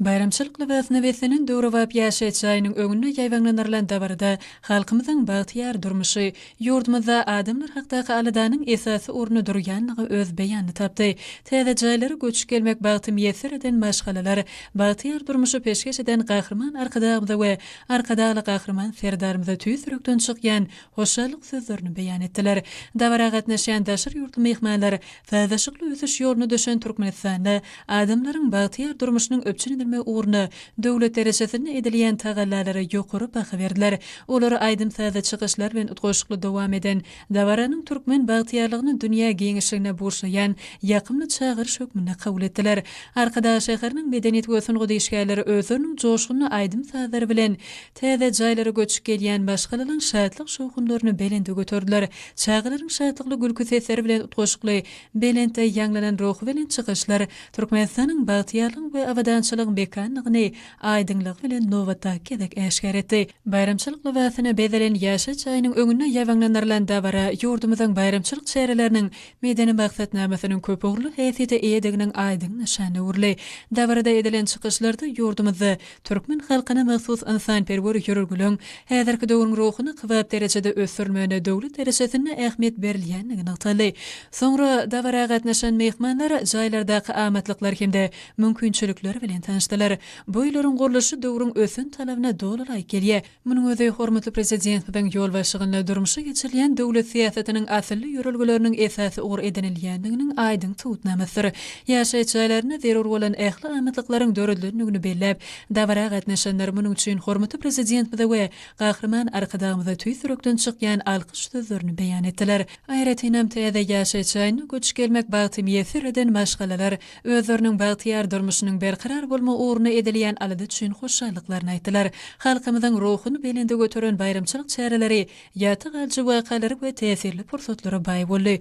Baýramçylyk lybasyna beslenen döwrebap ýaşaýyş jaýynyň öňünde ýaýbaňlandyrylan dabarada halkymyzyň bagtyýar durmuşy, ýurdumyzda adamlar hakdaky aladanyň esasy orunda durýanlygy öz beýanyny tapdy. Täze jaýlara göçüp gelmek bagty miýesser eden maşgalalar bagtyýar durmuşy peşgeş eden Gahryman Arkadagymyza we Arkadagly Gahryman Serdarymyza tüýs ýürekden çykýan hoşallyk sözlerini beýan etdiler. Dabara gatnaşýan daşary ýurtly myhmanlar Sazlaşykly ösüş ýoluna düşen Türkmenistanda adamlaryň bagtyýar durmuşynyň üpjün edilmegi ugrunda döwlet derejesinde edilýän tagallalara ýokary baha berdiler. Olar aýdym-sazly çykyşlar bilen utgaşykly dowam eden dabaranyň türkmen bagtyýarlygyny dünýä giňişligine buşlaýan ýakymly çagyryş hökmünde kabul etdiler. Arkadag şäheriniň medeniýet we sungat işgärleri özleriniň joşgunly aýdym-sazlary bilen Täze jaýlara göçüp gelýän maşgalalaryň şatlyk-şowhunlaryny belende göterdiler. Çagalaryň şatlykly gülki sesleri bilen utgaşykly, belentde ýaňlanan ruhubelent çykyşlar Türkmenistanyň bagtyýarlygyň we abadançylygyň mekandygyny aýdyňlygy bilen nobatdaky gezek äşgär etdi. Baýramçylyk lybasyna bezelen ýaşaýyş jaýynyň öňünde ýaýbaňlandyrylan dabara ýurdumyzyň baýramçylyk çäreleriniň medeni maksatnamasynyň köpugurly häsiýete eýediginiň aýdyň nyşanyna öwrüldi. Dabarada edilen çykyşlarda ýurdumyzda Türkmen halkyna mahsus ynsanperwer ýörelgeleň häzirki döwrüň ruhuna kybap derejede ösdürilmegine döwlet derejesinde ähmiýet berilýändigi nygtaldy. Soňra dabara gatnaşan myhmanlar jaýlardaky amatlyklar hem-de mümkinçilikler bilen tanyşdylar. Bu öýleriň gurluşy döwrüň ösen talabyna doly laýyk gelýär. Munuň özi hormatly Prezidentimiziň ýolbaşçylygynda durmuşa geçirilýän döwlet syýasatynyň asylly ýörelgeleriniň esasy ugur edinilýändiginiň aýdyň subutnamasydyr. Ýaşaýyş jaýlarynda zerur bolan ähli amatlyklaryň döredilendigini belläp, dabara gatnaşanlar munuň üçin hormatly Prezidentimize we Gahryman Arkadagymyza tüýs ýürekden çykýan alkyş sözlerini beýan etdiler. Aýratynam, täze ýaşaýyş jaýyna göçüp gelmek bagty miýesser eden maşgalalar özleriniň bagtyýar durmuşynyň berkarar bolmagy ugrunda edilýän alada üçin hoşallyklaryny aýtdylar. Halkymyzyň ruhuny belende göteren baýramçylyk çäreleri ýatda galyjy wakalara we täsirli pursatlara baý boldy.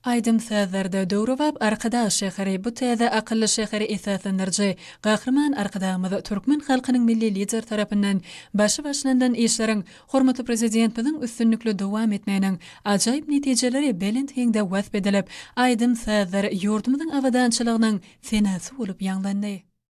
Aýdym-sazlarda döwrebap Arkadag şäheri, bu täze akylly şäheri esaslandyryjy Gahryman Arkadagymyz, türkmen halkynyň Milli Lideri tarapyndan başy başlanylan işleriň Hormatly Prezidentimiziň üstünlikli dowam etmeginiň ajaýyp netijeleri belent heňde wasp edilip, aýdym-sazlar ýurdumyzyň abadançylygynyň senasy bolup ýaňlandy.